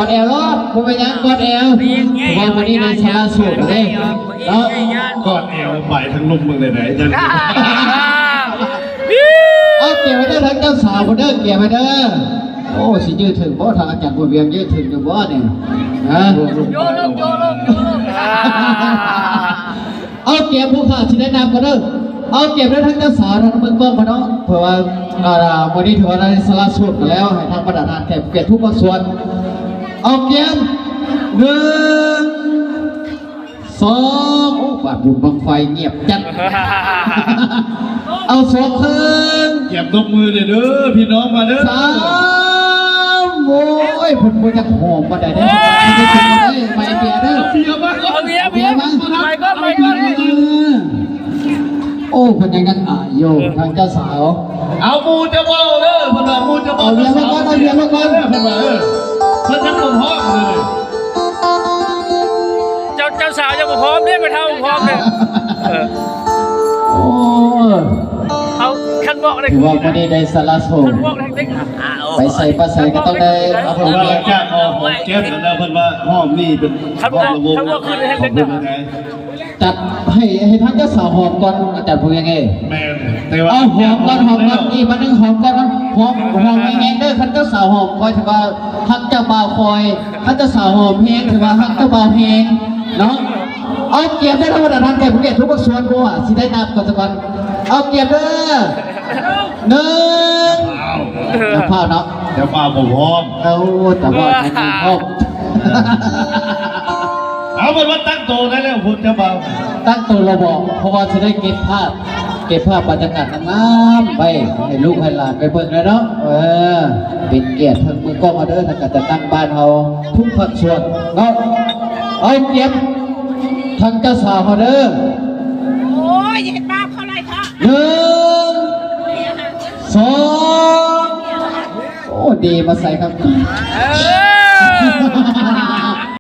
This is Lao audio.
ກອດແອວເນາະ ບໍ່ເປັນຫຍັງ ກອດແອວ ເພາະວ່າມື້ນີ້ໄດ້ສາລະໂສດເດ້ເນາະ. ກອດແອວ ປາຍທາງນົມເບິ່ງໄດ້ໃດ ເອົາ ກຽມໄວ້ເດີ ທາງເຈົ້າສາວພຸ້ນເດີ ກຽມໄວ້ເດີ. ໂອ້ ຊິຢືດເຖິງບໍ່ ທາງອາຈານບຸນວຽງ ຢືດເຖິງຢູ່ບໍ່ນີ້ ຮະ? ໂຍລົງ ໂຍລົງ ໂຍລົງ. ເອົາ ກຽມຜູ້ຂ້າຊິໄດ້ນຳກ່ອນເດີ. ເອົາ ກຽມເດີ ທາງເຈົ້າສາວ ທາງເບິ່ງກ້ອງເພິ່ນເນາະ ເພາະວ່າ ອ່າ ມື້ນີ້ຖືວ່າໄດ້ສາລະໂສດກັນແລ້ວ ໃຫ້ທາງບັນດາທ່ານແຂກຜູ້ກຽດທຸກພາກສ່ວນ ເອົາ ກຽມ ໜຶ່ງ ສອງ ໂອ້ ບາດບຸນບັ້ງໄຟງຽບຈັດ. ເອົາ ສອງ ເຄິ່ງ ກຽມຕົບມືເດີ ພີ່ນ້ອງມາເດີ ສາມ ໂອ້ຍ ເພິ່ນບໍ່ຢາກຫອມປານໃດເດີ ໄປເບຍເດີ ເອົາເບຍມາ ເອົາເບຍມາ ໄປກ່ອນ ໄປກ່ອນ. ໂອ້ ເພິ່ນຍັງນັ່ງອາຍຢູ່ ທາງເຈົ້າສາວ ເອົາ ໝູ່ຈະເວົ້າເດີ ເພິ່ນວ່າໝູ່ຈະເວົ້າ ເອົາເບຍມາກ່ອນ ເອົາເບຍມາກ່ອນ ເພິ່ນວ່າ ເອີ ເພິ່ນຍັງບໍ່ພ້ອມເລີຍ. ເຈົ້າ ເຈົ້າສາວຍັງບໍ່ພ້ອມເດ້ ແມ່ເຖົ້າບໍ່ພ້ອມເດ້. ເອີ ໂອ້ຍ ເອົາ ຄັນບອກໄດ້ ຄືວ່າບໍ່ໄດ້ ໄດ້ສາລະໂສດ ຄັນບອກໄດ້ເດັກ ໄປໃສມາໃສກໍຕ້ອງໄດ້ ເອົາ ເພິ່ນວ່າຈາກຫອມແກ້ມແລ້ວ ເພິ່ນວ່າຫອມນີ້ເປັນ ຄັນບອກ ຄັນບອກຄືແຮງເດັກ ຈັດໃຫ້ ໃຫ້ທາງເຈົ້າສາວຫອມກ່ອນ ອາຈານຜູ້ໃຫຍ່ເອີຍ. ແມ່ນ ແຕ່ວ່າ ເອົາ ຫອມກ່ອນ ຫອມກ່ອນ ອີກບາດໜຶ່ງ ຫອມກ່ອນ ຫອມ ຫອມແຮງໆເດີ ຄັນເຈົ້າສາວຫອມ ຂ້ອຍຖືວ່າຮັກເຈົ້າບ່າວຂ້ອຍ ຄັນເຈົ້າສາວຫອມແຮງ ຖືວ່າຮັກເຈົ້າບ່າວແຮງເນາະ. ເອົາ ກຽມເດີ ທາງບັນດາທ່ານແຂກຜູ້ກຽດທຸກພາກສ່ວນ ບໍ່ວ່າຊິໄດ້ນັບກ່ອນສາກ່ອນ. ເອົາ ກຽມເດີ ໜຶ່ງ ເຈົ້າບ່າວເນາະ ເຈົ້າບ່າວບໍ່ພ້ອມ ເອົາ ເຈົ້າບ່າວບໍ່ພ້ອມ. ເອົາ ເພິ່ນວ່າຕັ້ງໂຕໄດ້ແລ້ວພຸ້ນ ເຈົ້າບ່າວ ຕັ້ງໂຕແລ້ວບໍ ເພາະວ່າຊິໄດ້ເກັບພາບ ເກັບພາບບັນຍາກາດງາມໆໄວ້ໃຫ້ລູກໃຫ້ຫຼານໄປເບິ່ງແລ້ວເນາະ. ເອີ ເປັນກຽດເທິງມືກ້ອງເຮົາເດີ ແລ້ວກໍຈັດຕັ້ງບ້ານເຮົາທຸກພາກສ່ວນເນາະ. ເອົາ ກຽມທາງເຈົ້າສາວເຮົາເດີ ໂອ້ຍ ຢ່າເຮັດບາບເຂົາຫຼາຍເຖາະ ໜຶ່ງ ສອງ ໂອ້ ດີມາໃສ່ຄັກ ເອີ